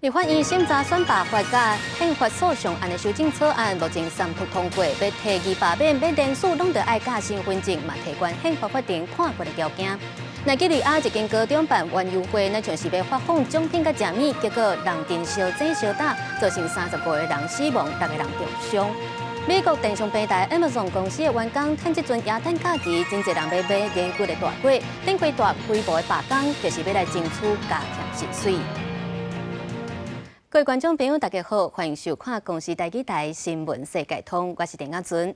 立法院審查選罷法佮憲法訴訟案的修正草案，目前三讀通過，欲提議罷免，欲連署攏著愛佮身份證，嘛提懸憲法法庭判決的條件。奈及利亞一間高中辦園遊會，若像是欲發放獎品佮食物，結果人陣相爭相打，造成35個人死亡，六個人重傷。美國電商平台 Amazon 公司的員工趁這陣耶誕假期，真濟人欲買年骨的大粿，展開大規模的罷工，就是欲來爭取加添薪水。各位觀眾朋友，大家好，歡迎收看公視台語台新聞世界通，我是鄭亞尊。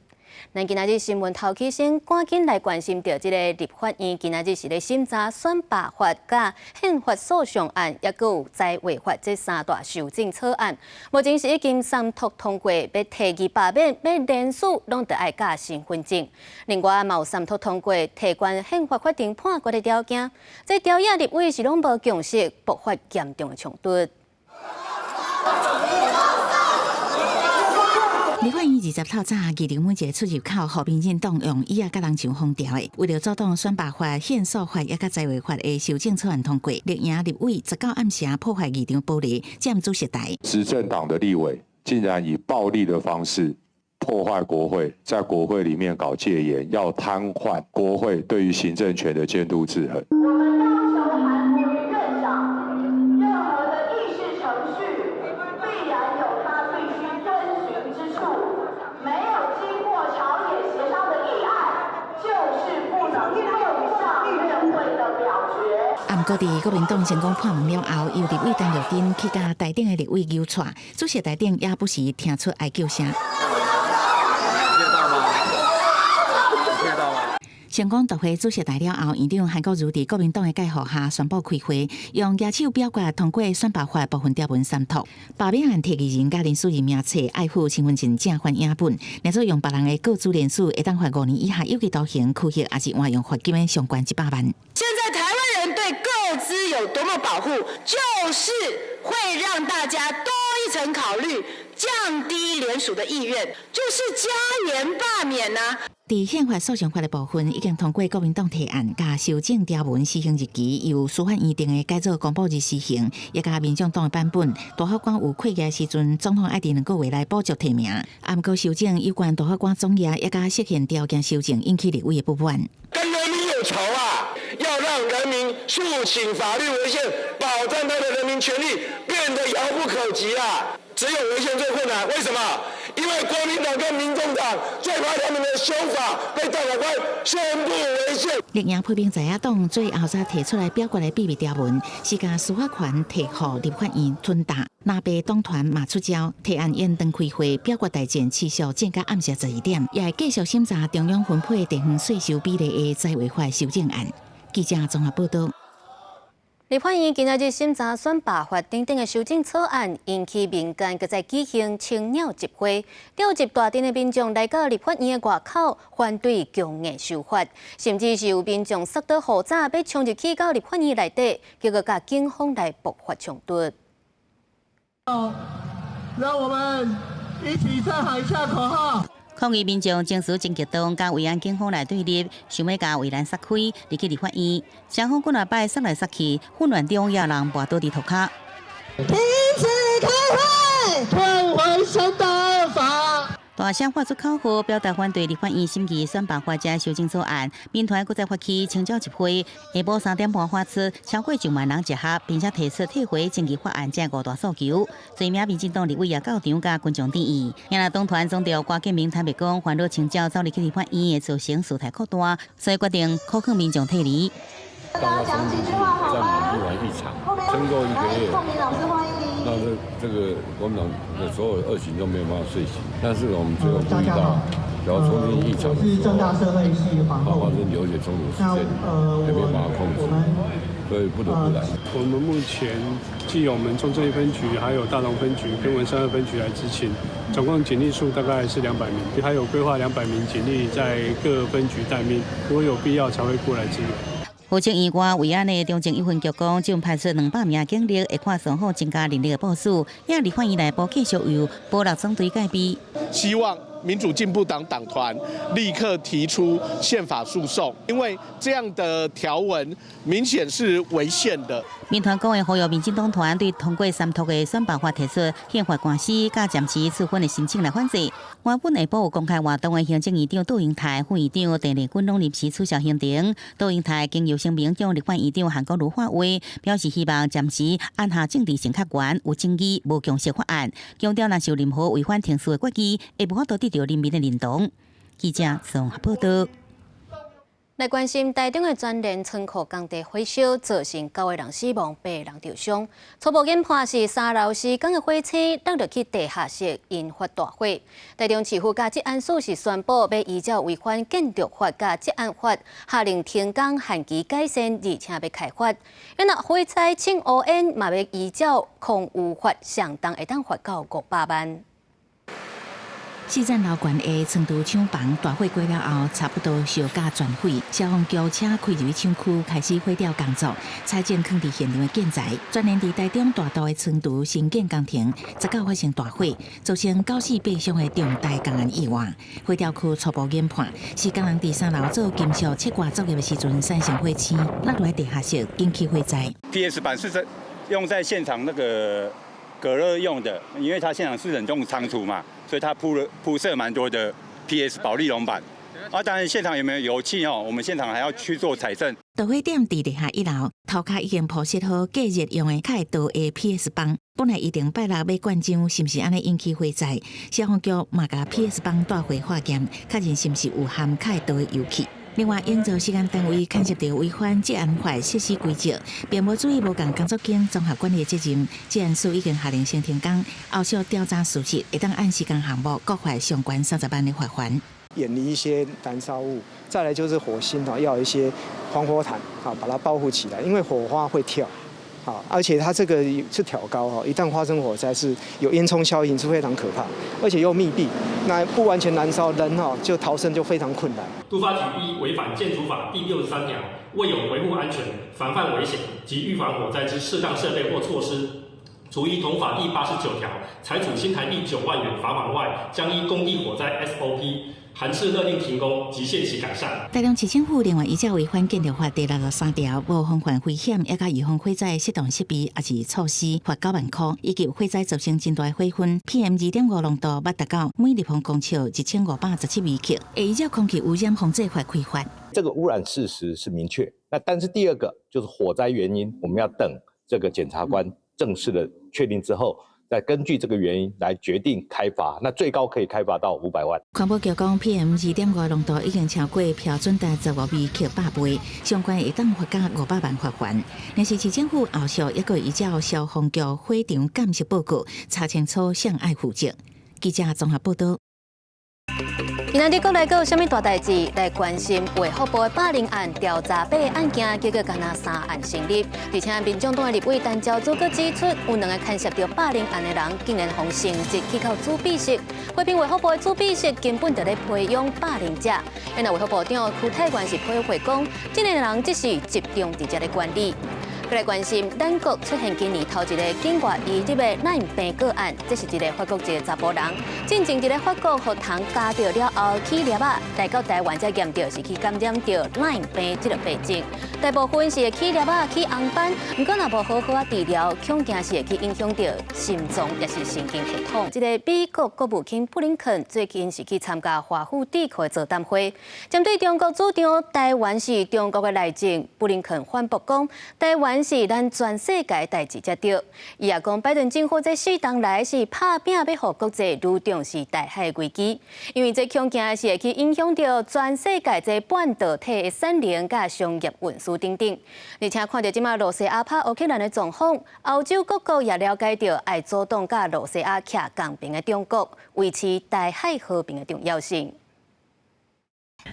咱今仔日新聞頭起先，趕緊來關心著這个立法院今仔日是咧審查選罷法佮憲法訴訟案，抑閣有災衛法這三大修正草案。目前是已經三讀通過，欲提議罷免、欲連署，攏著愛佮身份證。另外嘛有三讀通過提懸憲法法庭判決的條件。這朝野立委是攏無共識，爆發嚴重的衝突。立法院20透早，議場每一个出入口，予民進黨用椅仔佮人牆封牢的，為著阻擋選罷法、憲訴法抑佮災衛法的修正草案通過，綠營立委19暗時破壞議場玻璃，佔主席台。執政黨的立委竟然以暴力的方式破壞國會，在國會裡面搞戒嚴，要癱瘓國會對於行政權的監督制衡。我們要求韓國瑜院長，任何的議事程序必然有他必須遵循之處，沒有經過朝野協商的議案，就是不能送上院會的表決。啊，毋過佇國民黨成功破門了後，由立委陳玉珍去佮台頂的立委糾纏，主席台頂也不時聽出哀叫聲。聽到嗎？聽到嗎？成功奪回主席台了後，院長韓國瑜佇國民黨的蓋護下宣布開會，用舉手表決通過選罷法部分條文三讀。罷免案提議人佮連署人名冊愛附身份證正反影本，若做用別人的個資連署，會當罰5年以下有期徒刑、拘役，抑是換用罰金的上懸100萬。現在台灣人對個資有多麼保護，就是會讓大家多一層考慮，降低聯署的意願，就是加嚴罷免吶。佇憲法訴訟法的部分，已經通過國民黨提案，佮修正條文施行日期由司法院定的改做公布日施行，也佮民眾黨的版本，大法官有缺額時陣，總統愛佇2個月內補足提名。啊，毋過修正有關大法官總額，也佮釋憲條件修正引起立委的不滿。跟人民有仇啊！要讓人民訴請法律違憲，保障他的人民權利，變得遙不可及啊！只有違憲最困難，為什麼？因為國民黨跟民眾黨最怕他們的修法被大法官宣布違憲。綠營批評在野黨最後才提出來表決的秘密條文，是共司法權提予立法院吞打。藍白黨團嘛出招，提案延長開會，表決代戰持續戰到暗時12點，也會繼續審查中央分配地方稅收比例的災衛法修正案。記者綜合報道。立法院今仔日審查選罷法等等的修正草案，引起民間閣再舉行青鳥集會，召集大陣的民眾來到立法院的外口，反對強硬修法，甚至是有民眾捒倒雨傘，欲衝入去到立法院內底，結果佮警方來爆發衝突。讓我們一起再喊一下口號。抗議民眾情緒真激動，佮維安警方來對立，想欲共圍欄殺開，入去立法院。雙方幾若擺殺來殺去，混亂中也有人跋倒佇塗跤。停止開會，退回修憲法。大聲發出口號，表達反對立法院審議選罷法這修正草案。民團閣再發起清鳥集會，下晡3點半發出，超過上萬人集合，並且提出退回爭議法案這五大訴求。濟名民進黨立委也到場佮群眾致意。若黨團總召郭建明坦白講，煩惱青鳥走入去立法院會造成事態擴大，所以決定苦勸民眾退離。大家講幾句話好嗎？一晚一場，撐過一個月。那這個國民黨的所有惡行都沒有辦法遂行，但是我們最後注意到，只要出現異常的時候，發生流血衝突事件，也沒有辦法控制，所以不得不來。我們目前既有我們中正一分局，還有大同分局跟文山二分局來執勤，總共警力數大概是200名，還有規劃200名警力在各分局待命，如果有必要才會過來支援。負責院外維安的中正一分局講，將派出200名警力，會看雙方增加人力的部署。也立法院內部繼續由保六總隊戒備。希望民主進步黨黨團立刻提出憲法訴訟，因為這樣的條文明顯是違憲的。民團黨的呼籲民進黨團對通過三讀的選罷法提出憲法官司，佮暫時處分的申請來反制。原本下晡有公開活動的行政院長杜英台、副院長鄭麗君攏臨時取消行程。杜英台經由聲明向立法院長韓國瑜發話，表示希望暫時按下政治性較懸、有爭議、無共識法案，強調若是有任何違反程序的決議，會無法度得到人民的認同。記者綜合報道。來關心台中的全聯倉庫工地火燒，造成九個人死亡，八個人受傷。初步研判是三樓施工的火星落入去地下室，引發大火。台中市府佮職安署是宣布，欲依照違反建築法佮職安法，下令停工限期改善，而且欲開罰。若火災泅烏煙，嘛欲依照空污法，上重會當罰到500萬。四層樓懸的倉儲廠房大火過了後，差不多燒甲全毀。消防局車開入去廠區，開始火調工作，採證囥佇現場的建材。全聯佇台中大肚的倉儲新建工程，19發生大火，造成九死八傷的重大工安意外。火調區初步研判，是工人佇三樓做金屬切割作業的時陣產生火星，落入地下室引起火災。 PS 板是在用在現場那個隔熱用的，因為它現場是冷凍倉儲嘛。所以它鋪設蠻多的 PS 保麗龍板，啊，當然現場有沒有油氣哦？我們現場還要去做採證。導火點佇地下一樓，塗跤已經鋪設好隔熱用的較會導的 PS 板，本來預定拜六欲灌漿，是毋是按呢引起火災？消防局嘛共 PS 板帶回化驗，確認是毋是有含較會導的油氣。另外，營造施工單位牽涉著違反職安法設施規則，並無注意無仝工作間綜合管理的責任。職安署已經下令先停工，後續調查屬實，會當按施工項目各罰上懸30萬的罰鍰。遠離一些燃燒物，再來就是火星哦，要有一些防火毯，好把它包覆起來，因為火花會跳，好，而且它這個是挑高哈，一旦發生火災是有煙囪效應，是非常可怕，而且又密閉，那不完全燃燒，人哈就逃生就非常困難。都發局依違反建築法第63條，未有維護安全、防範危險及預防火災之適當設備或措施，處依同法第89條，裁處新台幣9萬元罰款外，將依工地火災 SOP 函飭勒令停工及限期改善。台中市政府另外依照違反建築法第63條，無防範危險，抑佮預防火災適當設備抑是措施，罰9萬箍，以及火災造成真大火焚，PM 2.5濃度捌達到每立方公尺1517微克，會依照空氣污染防治法開罰。這個污染事實是明確，那但是第二個就是火災原因，我們要等這個檢察官正式的確定之後，再根據這個原因來決定開罰，那最高可以開罰到500萬。環保局講，PM 2.5濃度已經超過標準值15微克100倍，相關會當罰到500萬罰鍰。但是市政府後續抑閣依照消防局火場鑑識報告查清楚，誰愛負責。記者綜合報道。今仔日國內閣有啥物大代誌來關心？衛福部的霸凌案調查八個案件，結果干焦三案成立。而且民眾黨的立委陳朝主閣指出，有兩個牽涉著霸凌案的人，竟然予升職去到主秘室，批評衛福部的主秘室根本就咧培養霸凌者。因為衛福部長邱泰源是批回講，這个人只是集中佇遮咧管理。閣來關心，咱國出現今年頭一个境外移入的lyme病個案，這是一个法國籍的查埔人，進前佇咧法國予蟲咬著了後起粒仔，來到台灣才驗著是去感染著lyme病這个病症。大部分是會起粒仔、起紅斑，毋過若無好好仔治療，恐驚是會去影響著心臟抑是神經系統。這个美國國務卿布林肯最近是去參加華府智庫的座談會，針對中國主張台灣是中國的內政，布林肯反駁講，台灣是咱全世界代誌才對。伊也講，拜登政府這四冬來是拍拚欲予國際愈重視台海危機，因為這恐驚是會去影響著全世界這半導體的產能佮商業運輸等等。而且看著這馬露西亞拍烏克蘭的狀況，歐洲各國也了解著愛阻擋佮露西亞徛仝邊的中國，維持台海和平的重要性。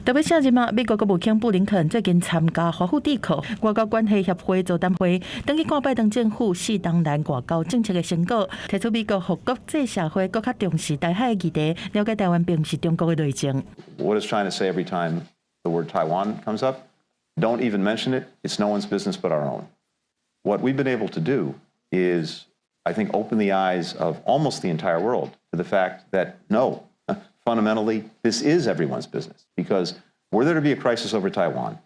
特別是這馬，美國國務卿布林肯最近參加華府智庫外交關係協會座談會，轉去看拜登政府四冬來外交政策的成果，提出美國予國際社會閣較重視台海議題，了解台灣並毋是中國的內政。 What does China say every time the word Taiwan comes up? Don't even mention it. It's no one's business but our own. What we've been able to do is, I think, open the eyes of almost the entire world to the fact that no, fundamentally, this is everyone's business. Because were there to be a crisis over Taiwan,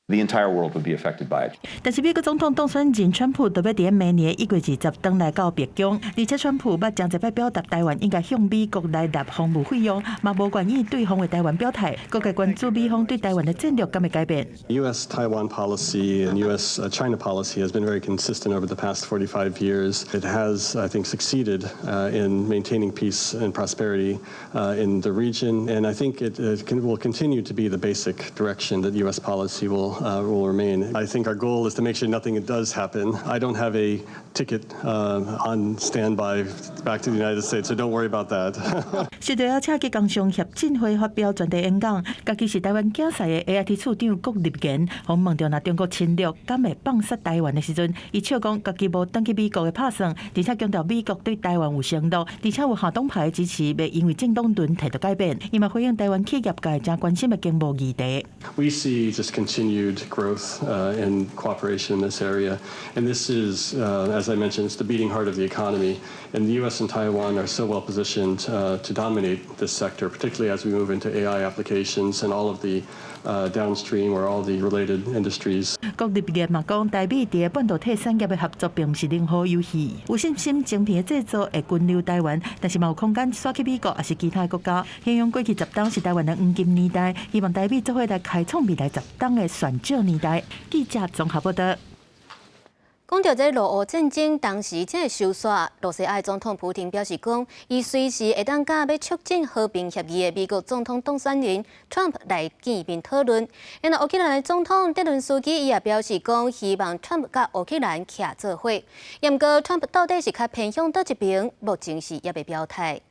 The entire world would be affected by it. 但是美國總統當選人川普特別佇明年1月20轉來到白宮，而且川普捌誠濟擺表達台灣應該向美國來納防務費用，嘛無願意對防衛台灣表態，各界關注美方對台灣的戰略敢會改變。 U.S. Taiwan policy and U.S. China policy has been very consistent over the past 45 years. It has, I think, succeeded in maintaining peace and prosperity in the region, and I think it will continue to be the basic direction that U.S. policy will remain. I think our goal is to make sure nothing does happen. I don't have a ticket on standby back to the United States, so don't worry about that. 受到邀請去工商協進會發表專題演講，家己是台灣競賽的 AIT 處長郭立言，予問著若中國侵略敢會放殺台灣的時陣，伊笑講家己無轉去美國的拍算，而且強調美國對台灣有承諾，而且有下黨派的支持，袂因為政黨輪替就改變。伊嘛回應台灣企業界誠關心的經貿議題。 We see just continued growth and cooperation in this area, and this is, as I mentioned, it's the beating heart of the economy. And the U.S. and Taiwan are so well positioned to dominate this sector, particularly as we move into AI applications and all of the downstream or all the related industries. 郭立言嘛講，台美佇半導體產業的合作並毋是零和遊戲，有信心晶片的製造會分流台灣，但是嘛有空間徙去美國抑是其他國家。形容過去10冬是台灣的黃金年代，希望台美做伙來開創未來十冬的旋轉年代。記者綜合報道。講著這俄烏戰爭，當時正會收煞。羅西亞總統普廷表示講，伊隨時會當佮欲促進和平協議的美國總統當選人 Trump 來見面討論。然後烏克蘭的總統澤倫斯基伊也表示講，希望 Trump 佮烏克蘭徛做伙。毋過 Trump 到底是較偏向佗一邊，目前是猶未表態。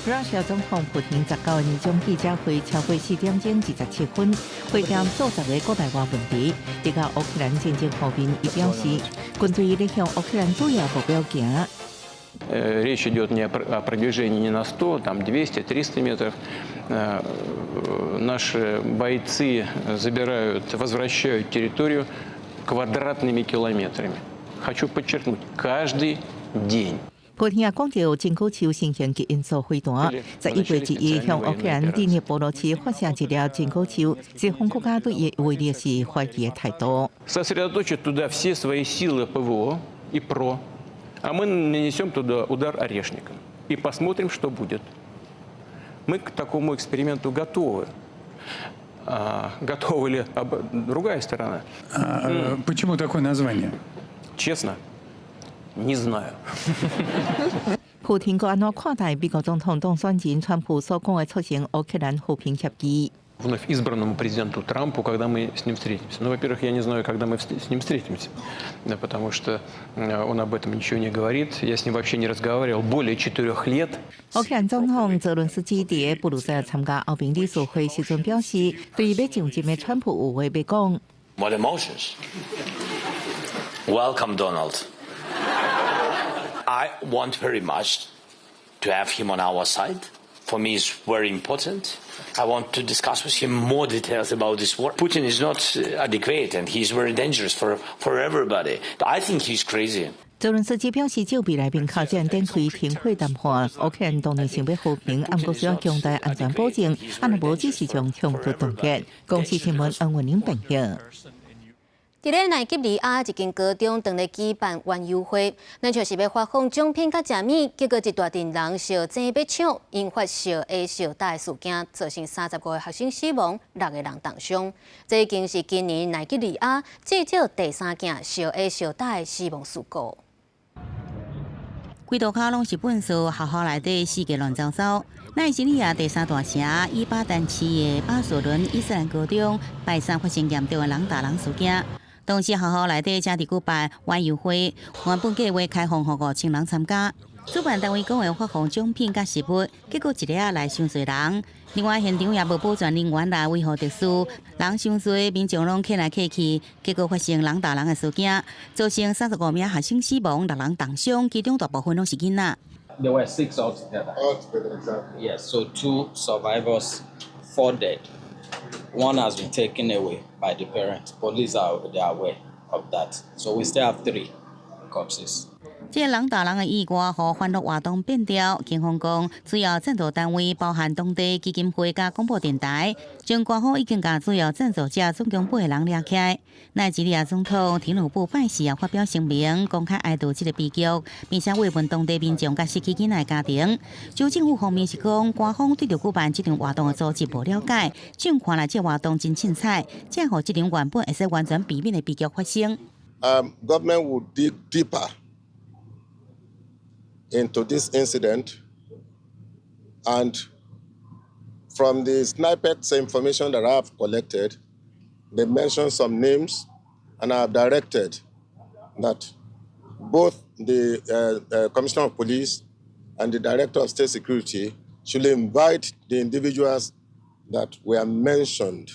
Russia 總統普廷19年終記者會超過4點鐘27分，回答數十个國內外問題。提到烏克蘭戰爭方面，伊表示軍隊咧向烏克蘭主要目標行。 Речь идет не о продвижении не на 100, там 200, 300 метров. Наши бойцы забирают, возвращают территорию квадратными километрами. Хочу подчеркнуть, каждый день. 普廷也講著真古球新型極音速飛彈，11月1日向烏克蘭第聶波羅市發射一粒真古球，西方國家對伊的威力是懷疑的態度。 Сосредоточат туда все свои силы ПВО и ПРО, а мы нанесем туда удар орешником и посмотрим, что будет. Мы к такому эксперименту готовы. А готова ли другая сторона? А почему такое название? Честно, не знаю. 普廷閣按怎看待美國總統當選人川普所講的促成烏克蘭和平協議？ Вновь избранному президенту Трампу, когда мы с ним встретимся. Ну, во-первых, я не знаю, когда мы с ним встретимся, да, потому что он об этом ничего не говорит. Я с ним вообще не разговаривал более 4 лет. 烏克蘭總統澤倫斯基佇布魯塞爾參加歐盟理事會時陣表示，對欲上任的川普有話欲講。 What emotions? Welcome, Donald. I want very much to have him on our side. For me, it's very important. I want to discuss with him more details about this war. Putin is not adequate and he's very dangerous for everybody. I think he's crazy. 澤倫斯基表示，就未來面口這樣展開停火談判，烏克蘭當然想欲和平，毋過需要強大安全保證，啊若無只是將衝突凍結。公視新聞恩文玲報道。佇咧奈及利亞一間高中當咧舉辦園遊會，親像是欲發放獎品佮食物，結果一大陣人相爭欲搶，引發相下相打的事件，造成35個學生死亡，六個人重傷。這已經是今年奈及利亞至少第三件相下相打的死亡事故。規路跤攏是糞埽，學校內底四界亂糟糟。奈及利亞第三大城伊巴丹市的巴索倫伊斯蘭高中，拜三發生嚴重的人打人事件。當時學校內底正佇舉辦園遊會，原本計劃開放予5000人參加。主辦單位講會發放獎品佮食物，結果一下仔來傷濟人。另外現場也無保全人員來維護秩序，人傷濟，民眾攏客來客去，結果發生人打人的事件，造成35名學生死亡，六人重傷，其中大部分攏是囡仔。 There were six altogether. Altogether, exactly. Yes, so two survivors, four dead. One has been taken away by the parents. Police are they are aware of that. So we still have three corpses. 這个人打人的意外，予歡樂活動變調。警方講，主要贊助單位包含當地基金會佮廣播電臺。前官方已經共主要贊助者總共八个人掠起來。奈及利亞總統廷努布拜四也發表聲明，公開哀悼這个悲劇，並且慰問當地民眾佮死去囡仔的家庭。州政府方面是講，官方對著舉辦這場活動的組織無了解，縱看來這活動真凊彩，才予這場原本會使完全避免的悲劇發生。 Government would dig deeper into this incident, and from the snippets information that I have collected, they mentioned some names, and I have directed that both the Commissioner of Police and the Director of State Security should invite the individuals that were mentioned,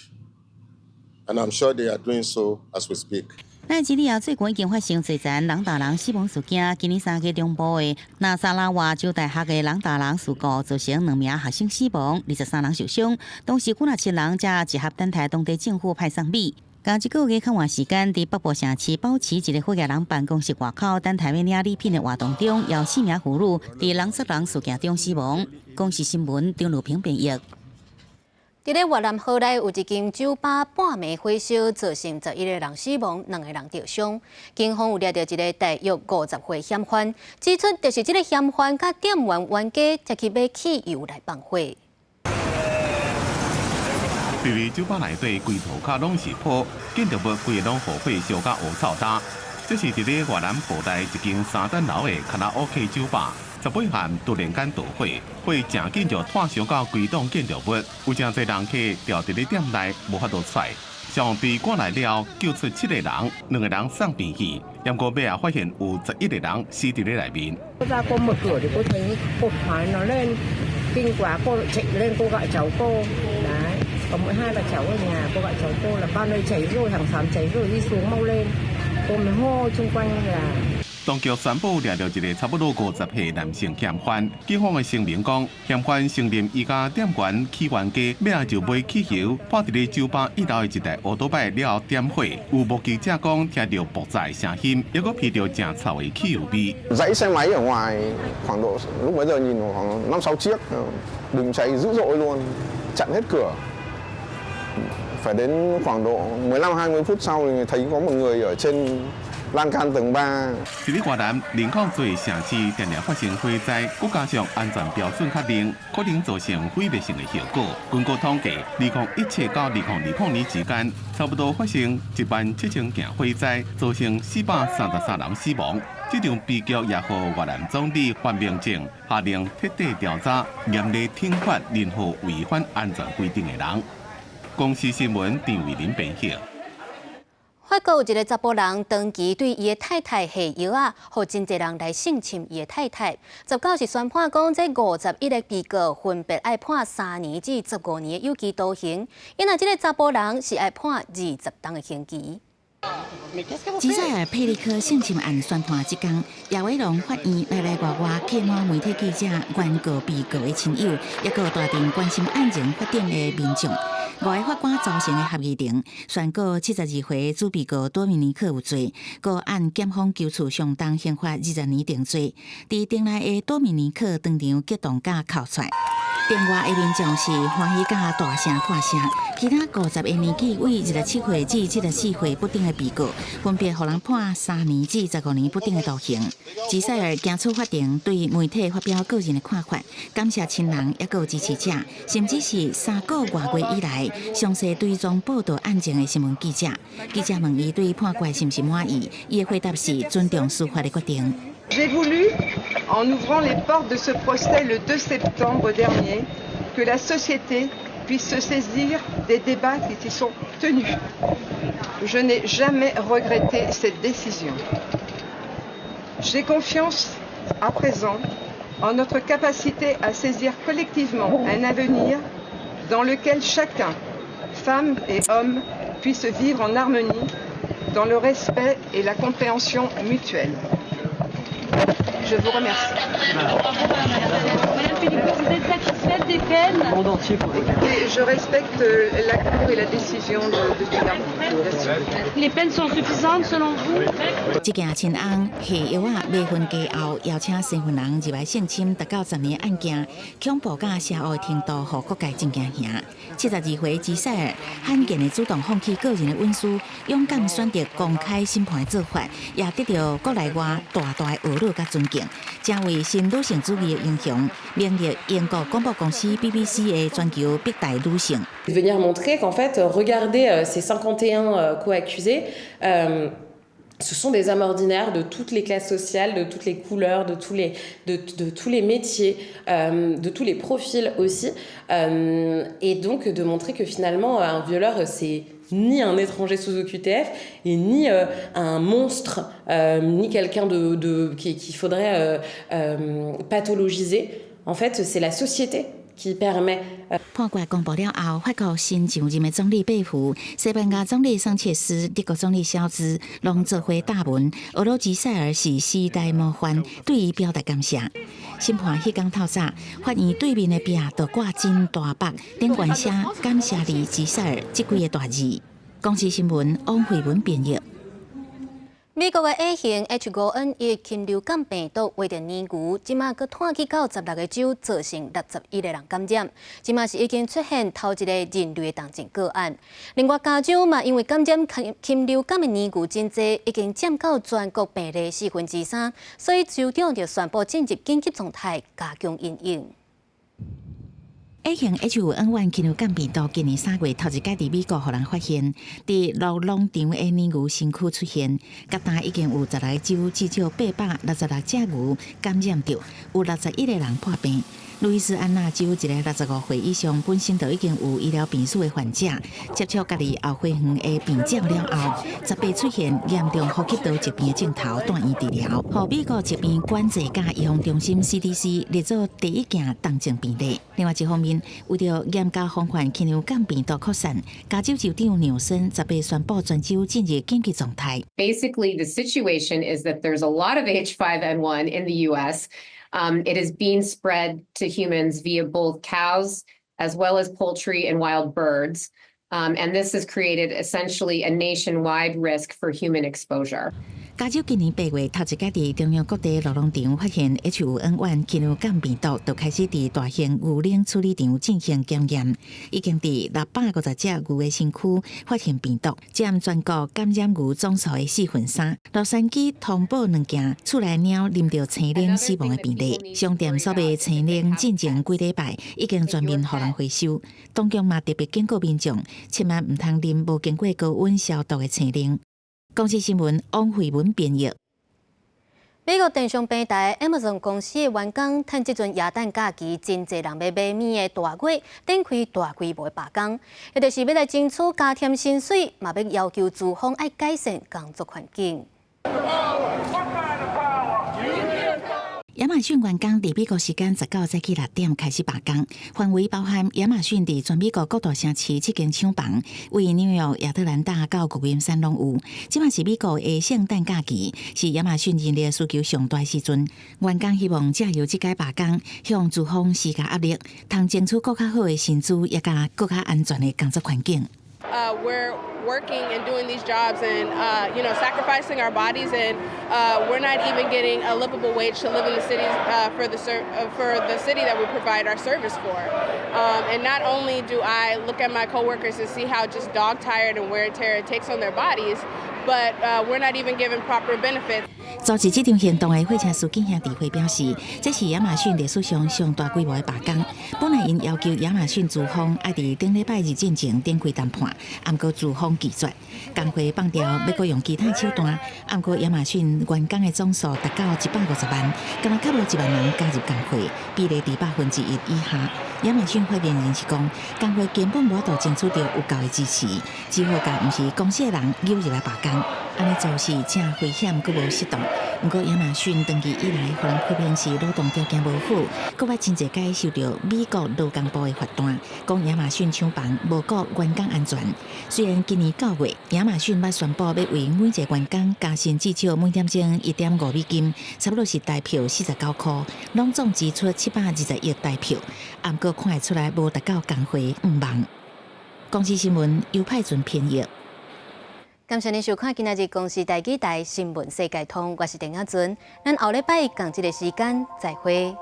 and I'm sure they are doing so as we speak. 奈及利亞最近已經發生濟層人打人死亡事件。今年3月中部的納薩拉瓦州大學的人打人事故，造成兩名學生死亡，23人受傷。當時97人才集合等待當地政府派送米。仝一個月較晚時間，佇北部城市保持一个負責人辦公室外口等待欲領禮品的活動中，有四名婦女佇人捒人事件中死亡。公視新聞張路平編譯。佇咧越南河內有一間酒吧半暝火燒，造成11個人死亡，兩个人著傷。警方有掠著一个大約50歲嫌犯，指出就是這个嫌犯佮店員冤家，才去買汽油來放火。佇咧酒吧內底，規塗跤攏是泡，建築物規个攏予火燒甲烏臭焦。這是佇咧越南河內一間三層樓的卡拉 OK 酒吧。18號突然間著火，火誠緊就湠燒到規棟建築物，有誠濟人客牢佇咧店內無法度出來。消防隊趕來了後，救出七個人，兩個人送病院。毋過尾仔發現有11個人死佇咧內面。 Ra cô mở cửa thì cô thấy cột khói nó lên kinh quá, cô chạy lên cô gọi cháu cô đấy, có mỗi hai bà cháu ở nhà. Cô gọi cháu cô là con ơi, cháy rồi, hàng xóm cháy rồi, đi xuống mau lên. Cô mới hô chung quanh là 當局宣布掠著一个差不多50歲男性嫌犯。警方的聲明講，嫌犯承認伊佮店員起冤家，尾仔就買汽油潑佇咧酒吧一樓的一台歐多擺了後點火。有目擊者講，聽著爆炸的聲音，猶閣鼻著誠臭的汽油味。 Dãy xe máy ở ngoài khoảng độ lúc bấy giờ nhìn khoảng năm sáu chiếc bùng cháy dữ dội luôn, chặn hết cửa. Phải đến khoảng độ 15 20 phút sau thì thấy có một người ở trên lan can tầng 3. 佇咧越南人口濟城市，定定發生火災，閣加上安全標準較冷，可能造成毀滅性的後果。根據統計，2017到2020年之間，差不多發生17,000件火災，造成433人死亡。這場悲劇也予越南總理范明政下令徹底調查，嚴厲懲罰任何違反安全規定的人。公視新聞張慧琳編譯。法國有一个查埔人長期對伊的太太下藥仔，予真濟人來性侵伊的太太。19是宣判講，這51个被告分別愛判3年至15年的有期徒刑。因為這个查埔人是愛判20冬的刑期。吉賽爾佩利科性侵案宣判這工，亞維隆法院內內外外客滿媒體記者、原告、被告的親友，抑閣大陣關心案情發展的民眾。五个法官組成的合議庭宣告72歲主被告多米尼克有罪，閣按檢方求處上重刑罰20年定罪。佇庭內的多米尼克當場激動佮哭出來。庭外的民眾是歡喜佮大聲喝聲，其他50個年紀為27歲至74歲不等的被告，分別予人判3年至15年不等的徒刑。吉賽爾行出法庭，對媒體發表個人的看法，感謝親人抑閣支持者，甚至是3個外月以來詳細追蹤報導案情的新聞記者。記者問伊對判決是毋是滿意，伊的回答是尊重司法的決定。 J'ai voulu, en ouvrant les portes de ce procès le 2 septembre dernier, que la société puisse se saisir des débats qui s'y sont tenus. Je n'ai jamais regretté cette décision. J'ai confiance à présent en notre capacité à saisir collectivement un avenir dans lequel chacun, femmes et hommes, puisse vivre en harmonie, dans le respect et la compréhension mutuelle. Je vous remercie. Madame Pélicot, vous êtes satisfaite des peine. Je respecte la cour et la décision de Les peines sont suffisantes selon vous? 這件親翁下藥仔未婚家後，邀請新婚人入來性侵達到10年案件，恐怖佮邪惡的程度，予各界真驚嚇。72歲吉賽爾罕見的主動放棄個人的隱私，勇敢選擇公開審判的做法，也得到國內外大大的呵咾佮尊敬，成為新女性主義的英雄，名列英國廣播公司 BBC 的全球百大女性。 Venir montrer qu'en fait, regardez ces 51 co-accusés, ce sont des hommes ordinaires de toutes les classes sociales, de toutes les couleurs, de tous les métiers, de tous les profils aussi. Et donc de montrer que finalement, un violeur, c'est ni un étranger sous OQTF et ni un monstre, ni quelqu'un de, qu'il faudrait pathologiser. En fait, c'est la société qui permet. 判決公布了後，法國新上任的總理貝弗、西班牙總理桑切斯、德國總理蕭茲攏做伙貼文，呵咾吉賽爾是時代模範，對伊表達感謝。審判彼工透早，法院對面的壁就掛真大幅，頂懸寫感謝你吉賽爾這幾個大字。公視新聞王慧文編譯。美國的 A 型 H5N1 禽流感病毒圍著奶牛，這馬閣拖去到16個州，造成61個人感染。這馬是已經出現頭一个人類的重症個案。另外，加州嘛，因為感染禽流感的奶牛真濟，已經佔到全國病例3/4，所以州長就宣布進入緊急狀態，加強因應。 A 型 H5N1 禽流感病毒今年3月頭一擺佇美國予人發現，佇鹿農場的奶牛身軀出現，佮今已經有16個州至少866隻牛感染著，有61個人破病。路易斯安那州一个65歲以上本身就已經有醫療病史的患者，接觸家己後花園的病鳥了後，18出現嚴重呼吸道疾病的症頭，住院治療。予美國疾病管制佮預防中心 CDC 列做第一件重症病例。另外一方面，為著嚴格防範禽流感病毒擴散，加州州長紐森18宣布全州進入緊急狀態。 Basically, the situation is that there's a lot of H5N1 in the U.S. It is being spread to humans via both cows as well as poultry and wild birds. And this has created essentially a nationwide risk for human exposure. 加州今年8月頭一擺佇中央谷地鹿農場發現 H5N1 禽流感病毒，就開始佇大型牛奶處理場進行檢驗，已經佇650隻牛的身軀發現病毒，佔全國感染牛總數的3/4。洛杉磯通報兩件厝內貓啉著青檸死亡的病例，商店所賣青檸進前幾禮拜已經全面予人回收。當局嘛特別警告民眾，千萬毋通啉無經過高溫消毒的青檸。公視新聞王慧文編譯。美國電商平台 Amazon 公司的員工，趁這陣耶誕假期真濟人欲買物的大月，展開大規模的罷工，也就是欲來爭取加添薪水，嘛欲要求資方愛改善工作環境。亞馬遜員工佇美國時間19早起6點開始罷工，範圍包含亞馬遜佇全美國各大城市七間廠房，位紐約、亞特蘭大到舊金山攏有。這馬是美國的聖誕假期，是亞馬遜人力需求上大時陣。員工希望藉由這擺罷工，向資方施加壓力，通爭取閣較好的薪資，也佮閣較安全的工作環境。 We're working and doing these jobs and sacrificing our bodies and we're not even getting a livable wage to live in the cities for the city that we provide our service for. And not only do I look at my coworkers and see how just dog tired and wear and tear it takes on their bodies, but we're not even given proper benefits. 組織這場行動的貨車司機兄弟會表示，這是亞馬遜歷史上上大規模的罷工。本來𪜶要求亞馬遜資方愛佇頂禮拜日進前展開談判，毋過資方拒絕。工會放調欲閣用其他手段，毋過亞馬遜員工的總數達到150萬，敢若較無1萬人加入工會，比例佇1%以下。亞馬遜發言人是講，工會根本無法度爭取著有夠的支持，只好共毋是公司的人扭入來罷工。按呢做是誠危險，閣無適當。毋過亞馬遜長期以來，予人批評是勞動條件無好，閣捌真濟擺受著美國勞工部的罰單，講亞馬遜廠房無顧員工安全。雖然今年9月，亞馬遜捌宣布欲為每一個員工加薪至少每點鐘1.5美金，差不多是台票49箍，攏總支出720億台票。毋過看會出來無達到工會願望。公視新聞由派准編譯。感謝您收看今仔日公視台語台新聞世界通，我是鄧亞尊，咱後禮拜仝這个時間再會。